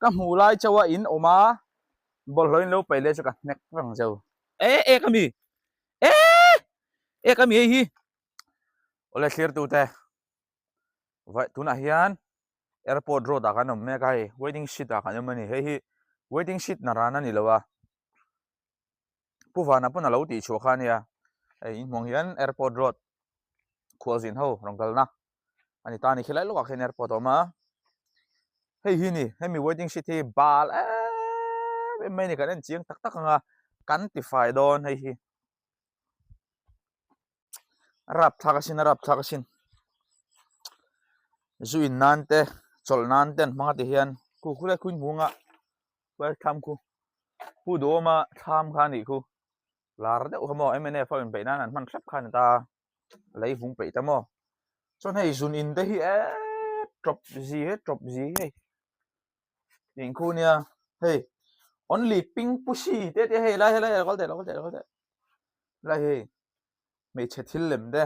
Ka hmuh lai chauh a in awm a, bawlhhlawh in lo paih leh chu ka hnek reng zeu. E ek a mi? E ek a mi hei hi? Awle thlir tu te, vai tunah hian airport road ah kan awm mek a hei, waiting shed ah kan awm a ni. Hei hi waiting shed naran a ni lo a. Pu Vana pawn a lo tih chhuah kha a nia, hei in hmuh ang hian airport road khualzin ho rawn kalna a ni ta a ni khilai lawkah khian airport a awm a, hei hi ni hemi waiting shed hi bal em em mai a ni kan en chiang tak tak ang a kan ti fai dawn hei hi a rapthlak asin a rapthlak asin zu in nan te chawlh nan te an hmang a ti hian khu khulai khu in hmu ang a. Chuai thlam khu Pu Duhawma thlam kha a nih khu lar deuh kha maw mnf ho inbeih nan an hman hrep kha a ni ta lei vung peih ta maw chuan hei zun in te hi eeee tawp zi he tawp zi hei tih khu nia hei only pink pussy te te hei lai helai lo kal teh lo kal teh lo kal teh lai hei hmeichhe thil lem te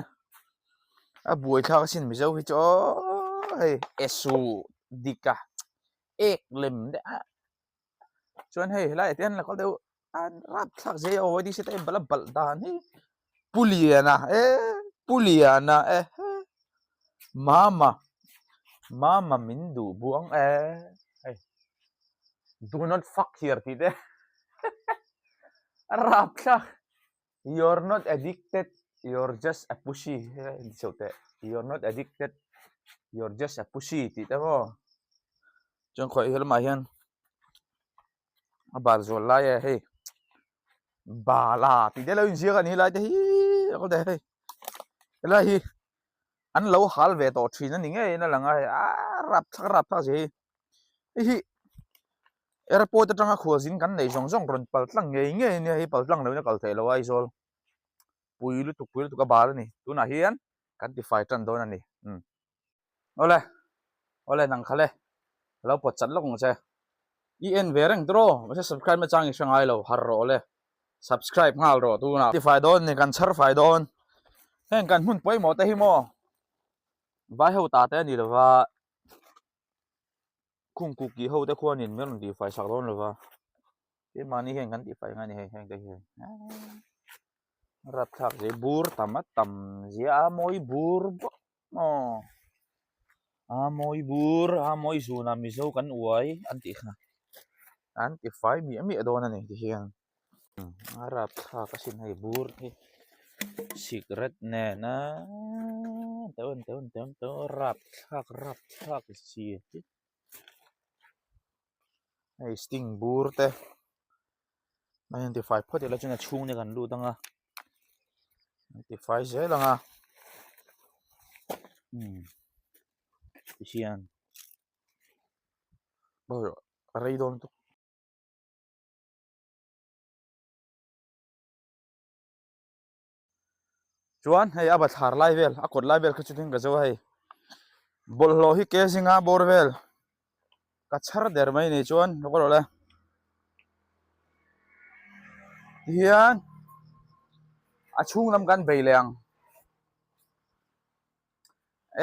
a buaithlak asin mizo hi chu aww hei esu dika ek lem te a chuan hei helaiah te hian la kal deuh a rapthlak zia hi a awm a dise te bala balh dan hi pu liana e pu liana e mama mama min duh buang e hei do not fuck here tih te a rapthlak. You're not addicted, you're just a pussy hei chauh teh you're not addicted, you're just a pussy tih te maw chuan khawi lamah hian a bal zual lai e hei bala tih te lo inziak a ni helai te hi hei helai hi an lo hal ve tawh thin a ni ngeiin a lang a hei aaa rapthlak rapthlak zia hi hei hi airport atanga khualzin kan neih zawng zawng rawn pal tlang ngei ngei a nia hei pal tlang loin a kal theih loh a Aizawl pui lutuk pui lutuk a bal a ni tunah hian kan tifai tan dawn a ni umm awle awle nang kha le ka lo pawt chat lawk ang che i en ve reng tawh mahse subscribe na chang i hre ngai lo har rawh awle. Subscribe nghal rawh tunah. Tifai dawn ni kan chhar fai dawn. Heng kan hmun pawimawh te hi maw vai ho ta te a ni lova khung kuki ho te khuanin min rawn tihfai sak dawn lova keimahni hian kan tihfai ngai a ni hei heng te hi rapthlak zia bur tam a tam zia a mawi bur bawk maw a mawi bur a mawi zunah mizo kan uai an tih kha an ti fai miah miah dawn a ni ti hian a rapthlak asin hei bur hi sikret nena teuh teuh teuh teuh rapthlak rapthlak si hi hei sting bur te a intifai phawt ila chuan a chhung te kan lut ang a. An ti fai zel ang a umm ti hian a rei dawn lutuk. Chuan hei a bathlar lai vel a kawt lai vel kha chu tin ka zo a hei bawlhhlawh hi ke zinga bawr vel. Ka chhar der mai ni chuan lo ka rawh le tihian a chhung lam kan bei leh ang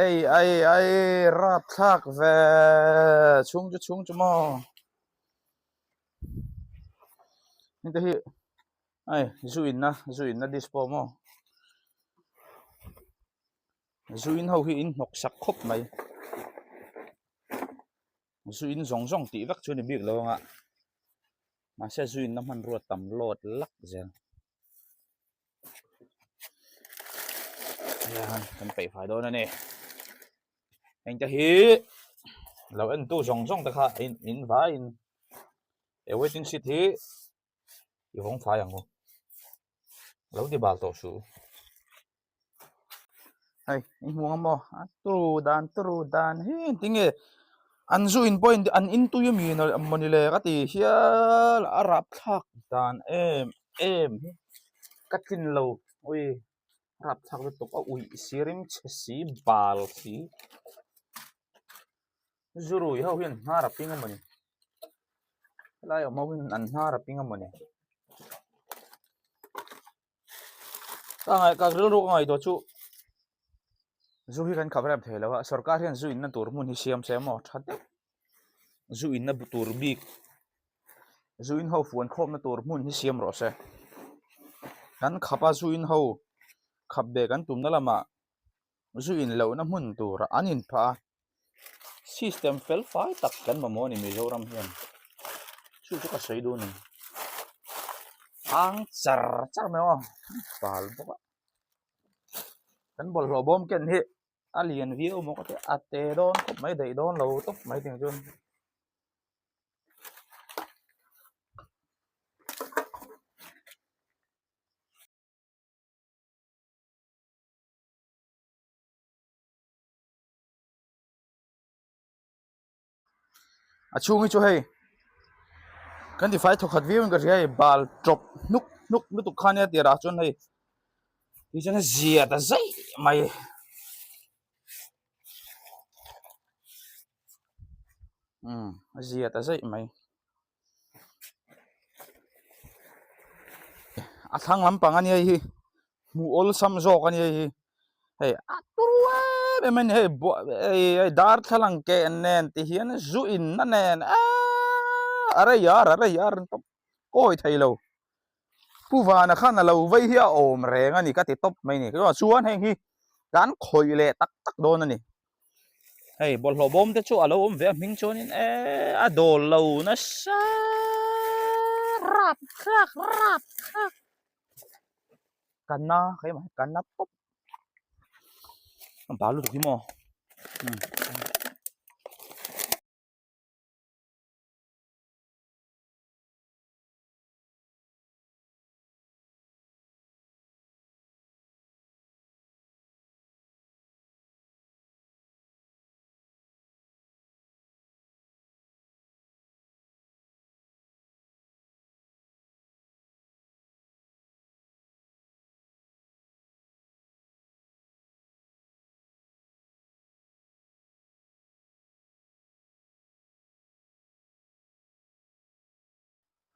ei ai ai rapthlak ve chhung chu chhung chu maw hengte hi hei zu inna zu inna dispo maw. Zu in ho hi in hnawk sak khawp mai zu in zawng zawng tih vek chu a ni bik lo ang a mahse zu in na hmanrua tam lawt lak zel hian kan peih fai dawn a ni heng te hi lo en tu zawng zawng te kha in in vaiin he waiting shed hi i vawng fai ang u lo ti bal tawh suh. Hei i hmu ang maw a turu dan turu dan hi tinge an zu in pawh an in tui ami mawni le ka ti hial a rapthlak dan em em hi ka tlin lo ui rapthlak lutuk a uih si rim chhe si bal si zu rui ho hian hnar a ping a mawni helai awm ho hian an hnar a ping a mawni. Ka ngaih ka rilru ka ngaihtuah chu zu hi kan khap rem thei lo a sorkar hian zu inna tur hmun hi siam se maw tha deuh. Zu inna tur bik zu in ho fuan khawmna tur hmun hi siam rawh se. Kan khap a zu in ho khap ve kan tumna lamah zu in lohna hmun turah an inphah a. System fel fai tak kan mamawh a ni Mizoram hian chu chu ka sawi dun a ni ang char char mai aw fal bawk a kan bawlhhlawh bawm ken hi a lian viau maw ka ti a te dawn khawp mai daih dawn lo tawp mai tih ang chuan. A chhung hi chu hei kan tifai thawkhat viau in ka hria hei bal tawp hnuk hnuk lutuk kha nia tirah chuan hei ti chuan a zia ta zaih mai. Umm a zia ta zaih mai. A thlang lampang a nia hi hmuh awlsam zawk a nia hi hei a turu em em a ni hei buah hei darthlalang keh nen ti hian zu in na nen eeee a rei ar a rei ar an tawp kawi thei lo Pu Vana khan a lo vei hi a awm reng a ni ka ti tawp mai a ni chuan heng hi kan khawih leh tak tak dawn a ni. Hei bawlhhlawh bawm te chu a lo awm ve a hming chuanin eee a dawl lo nasa rap thlak rap thlak ka na keimah hi ka na tawp a bal lutuk hi maw umm.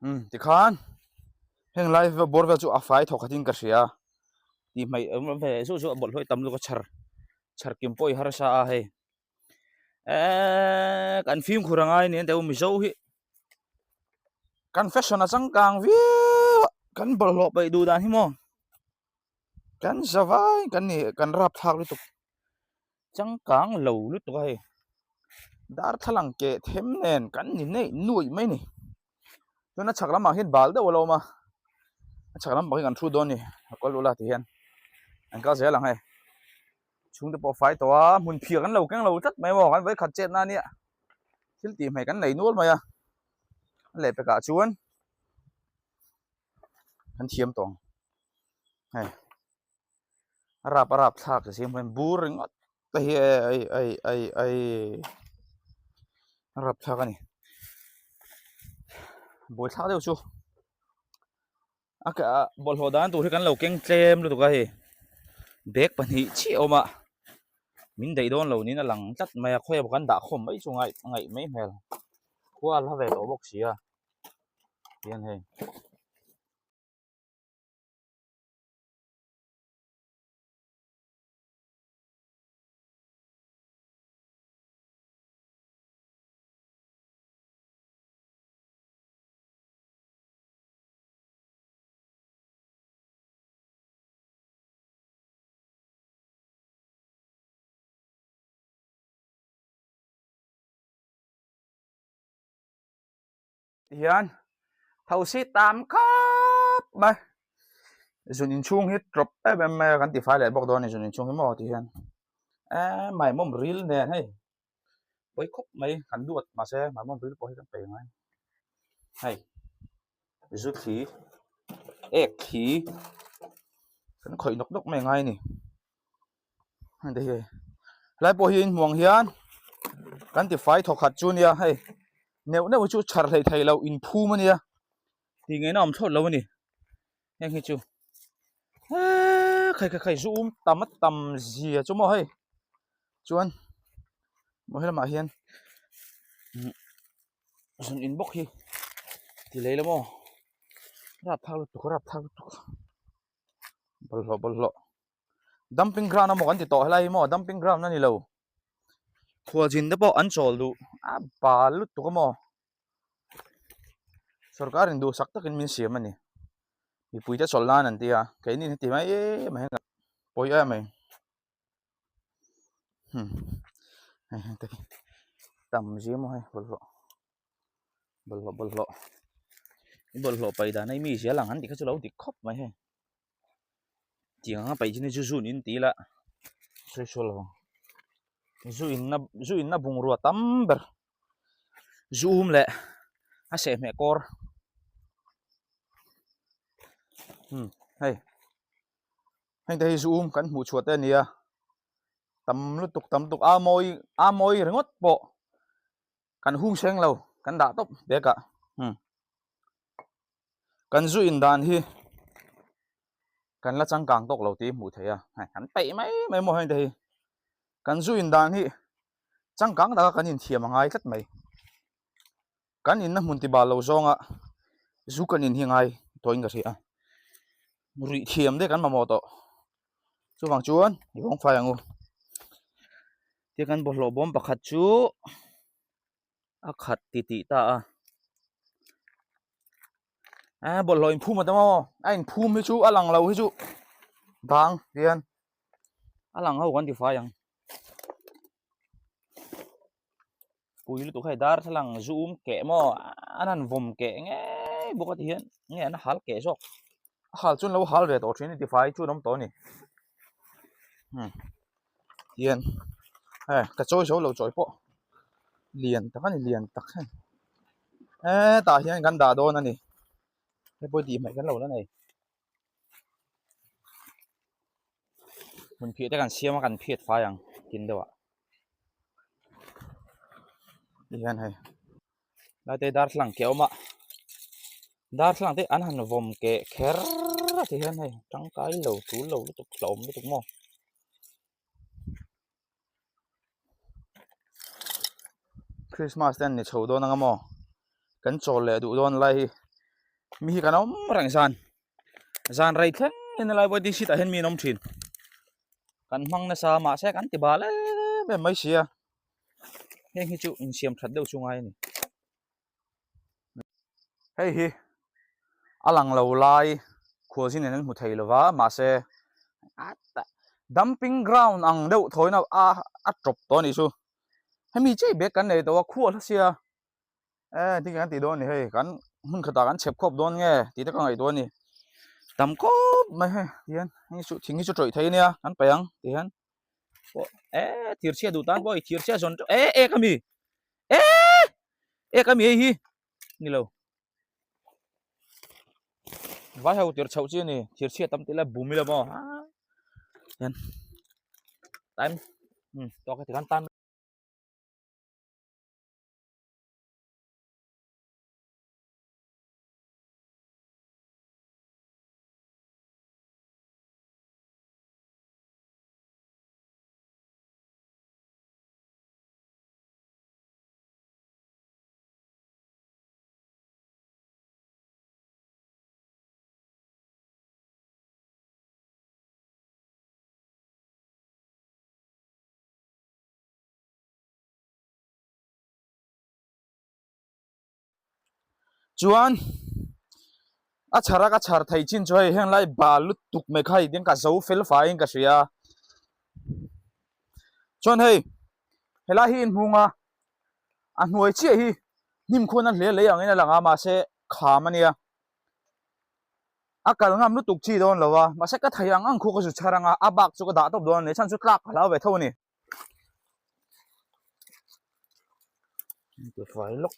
Umm tikhan heng lai bawr vel chu a fai thawk khatin ka hria tih hmaih ve chu chu a bawlhhlawh tam lutuk a chhar chhar kim pawh i harsa a hei eeee kan fimkhur a ngai nen teh mizo hi kan fashion a changkang viau a kan bawlhhlawh peih duh dan hi maw kan za vai kan ni kan rapthlak lutuk. Changkang lo lutuk a hei darthlalang keh them nen kan ni neih nuaih mai a ni chuan a chhak lamah hian bal deuh a lo awm a a chhak lampang hi kan thu dawn a ni a kawl ula ti hian an kal zel ang hei chhungte pawh a fai tawh a hmun phiah kan lo keng lo tlat mai maw kan vawikhat chet na nia thil tih hmeh kan nei nual mai a a lehpekah chuan kan thiam tawh ang hei. A rap a rap thlak ta siam hian bur ringawt te hi ai ai ai ai a rap thlak a ni buaithlak deuh chu a ke ah bawlhhlawh dan tur hi kan lo keng tlem lutuk a hei bag pahnih chiah a awm a min daih dawn lo niin a lang tlat mai a khawi ah kan dah khawm mai chu ngaih ngaih mai hmel khua a la ve tawh bawk si a tihian hei. Tihian thosi tam khawp mai zun inchhung hi tawp em em mai a kan tifai leh bawk dawn a ni zun inchhung hi maw tihian eee maimawm ril nen hei pawi khawp mai kan duat mahse maimawm ril pawh hi kan pe ngai hei zu thli ek thli kan khawih nawk nawk mai ngai a ni. Heng te hi hei helai pawh hi inhmuh ang hian kan ti fai thawk khat chu nia hei neuh neuh hi chu chhar hlei thei loh inphum ania tih ngaihna a awm thlawt lo a ni heng hi chu eee khai khai khai zu um tam a tam zia chu maw hei chuan maw helamah hian zun in bawk hi ti lei la maw rapthlak lutuk rapthlak lutuk bawlhhlawh bawlhhlawh. Dumping ground amaw kan ti tawh helai hi maw dumping ground a ni lo. Khualzin te pawh an chawl duh a bal lutuk a maw sorkar in duhsak takin min siam a ni mipui te chawlh nan an ti a keini heti mai mai hian pawi em mai hmm hei heng te hi tam zia maw hei bawlhhlawh bawlhhlawh bawlhhlawh i bawlhhlawh paih dan a i mi zial ang an tih kha chu lo dik khawp mai hei. Tiang anga paih chin hi chu zu in ti ila sawi sual lo ang zu in na zu in na bungrua tam ber zu um leh a sehhmeh kawr umm hei heng te hi zu um kan hmuh chhuah te a ni a tam lutuk tam lutuk a mawi a mawi ringawt pawh kan hung seng lo kan dah tawp bag ah umm kan zu in dan hi kan la changkang tawk lo tih hmuh theih a hei kan peih mai mai maw heng te hi kan zu in dan hi changkang taka kan inthiam a ngai tlat mai kan inna hmun ti bal lo zawnga zu kan in hi ngai tawhin ka hria a ruih thiam te kan mamawh tawh chuvang chuan i vawng fai ang u tia kan bawlhhlawh bawm pakhat chu a khat ti tih ta a a bawlhhlawh inphum a tam a a inphum hi chu a lang lo hi chu bang hian a lang ho kan ti fai ang pui lutuk hei darthlalang zum keh maw an han vawm keh ngei bawk a ti hian nge an hal keh zawk a hal chuan lo hal ve tawh thin a ti fai chu an awm tawh a ni hmm hian hei ka chawi zo lo chawi pawh lian tak a ni lian tak hei hetah hian kan dah dawn a ni hei pawh tih hmaih kan lo la nei. Hmun phiah te kan siam a kan phiat fai ang tin deuh ah tihian hei lai te darthlalang keh a awm a darthlalang te an han vawm keh kher a tihian hei tangkai lo tul lo lutuk hlauhawm lutuk maw. Christmas te an ni chho dawn anga maw kan chawl leh duh dawn lai hi mi hi kan awm reng zan zan rei thleng in helai pawh district ah hian mi an awm thin kan hmang nasa mahse kan ti bal em em mai si a heng hi chu insiam that deuh chu ngai a ni. Hei hi a lang lo lai khualzin in an hmu thei lova mahse dumping ground ang deuh thawina a a tawp tawh a nih chu hemi chiah bag kan nei tawh a khual a sia e tinge kan tih dawn a ni hei kan hmun khatah kan chhep khawp dawn nge tih te ka ngaihtuah a ni tam khawp mai hei tihian hei chu thing hi chu tawih thei a nia kan paih ang tihian pawh e thir chhia duh tan pawh i thir chhia zawn teuh e ek ami e ek ami hei hi ni lo vai ho tir chhoh chi a ni thir chhia tam tila bum ila maw hian time um tawk heti khan time Chuan a chhar a ka chhar thei chin chu hei heng lai bal lutuk mai kha hei ding ka zo fel faiin ka hria chuan hei helai hi inhmung a a hnuai chiah hi hnim khuan a hle lei angin a lang a mahse kham a nia a kal ngam lutuk chi dawn lo a mahse ka thei ang ang khu ka zu chhar ang a a bak chu ka dah tawp dawn a ni chhan chu tlak ka hlau ve tho a ni. Tifai lawk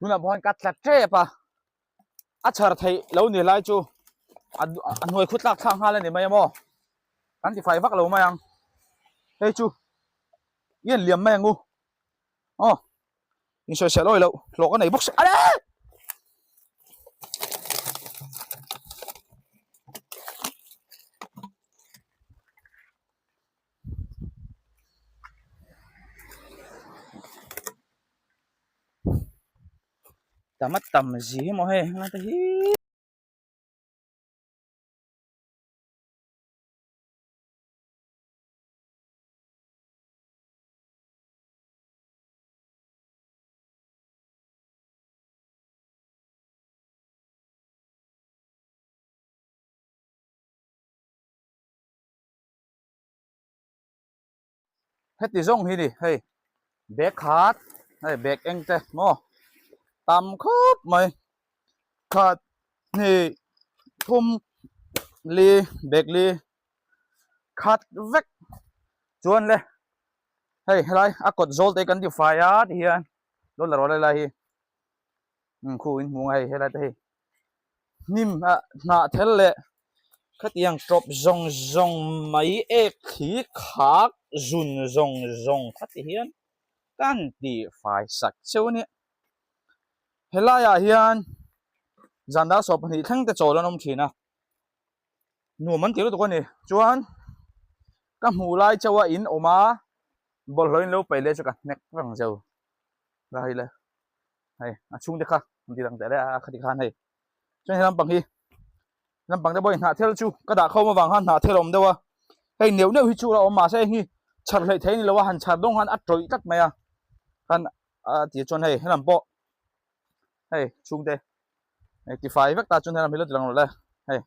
tunah pawh hian ka tla tep a a chhar theih lo ni lai chu a hnuai khu tlak thlak nghal a ni mai a maw kan ti fai vak lo mai ang hei chu i en liam mai ang u aw insawisel awi loh hlawh ka nei bawk si ale. Tam a tam zi hi maw hei heng te hi. Heti zawng hi ni hei bag khat hei bag eng te maw tam khawp mai khat hnih thum li bag li khat vek chuan le hei helai a kawt zawl te kan ti fai a ti hian dawn la rawh lai lai hi khu in hmu a hei helai te hei hnim ah hnah thel leh khatiang tawp zawng zawng mai ek thli khak zun zawng zawng kha ti hian kan tih fai sak cheu a nia helaiah hian zan dar 12 thleng te chawl an awm thin a nuam an ti lutuk a ni chuan ka hmuh lai chauh a in awm a bawlhhlawh in lo paih leh chu ka hnek reng zeu la hei le. Hei a chhungte kha an ti lang teh le a khati khan hei chuan he lampang hi lampang te pawhin hnahthel chu ka dah khawm avang khan hnahthel a awm deuh a hei neuh neuh hi chu a awm mahse hei hi chhar hleih thei a ni lo a han chhar dawng khan a tawih tlat mai a khan a tih chuan hei helam pawh hei chhungte hei tifai vek ta chuan helam hi lo ti lang rawh le hei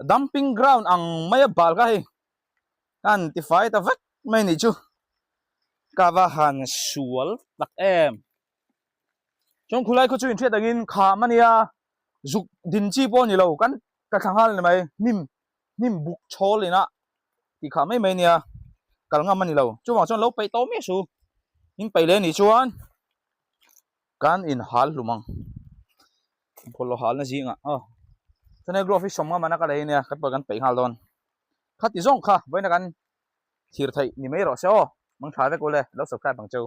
dumping ground ang mai a bal kha hei khan tifai ta vek mai nih chu ka va han sual tak em chuan khulai khaw chu inhriat angin kham a nia zuk din chi pawh a ni lo kan ka thla nghal ni mai hnim hnim buk chhawl ina tih khah mai mai nia kal ngam a ni lo chuvang chuan lo peih tawh miah su in peih leh anih chuan kan inhal hlum ang bawlhhlawh halna zingah aw chuan hei glove hi sawm ngam a na ka lei ania kan pawh kan peih nghal dawn khati zawng kha vawiin a kan thir theih ni mai rawh se aw mang tha vek ule lo subscribe ang cheu.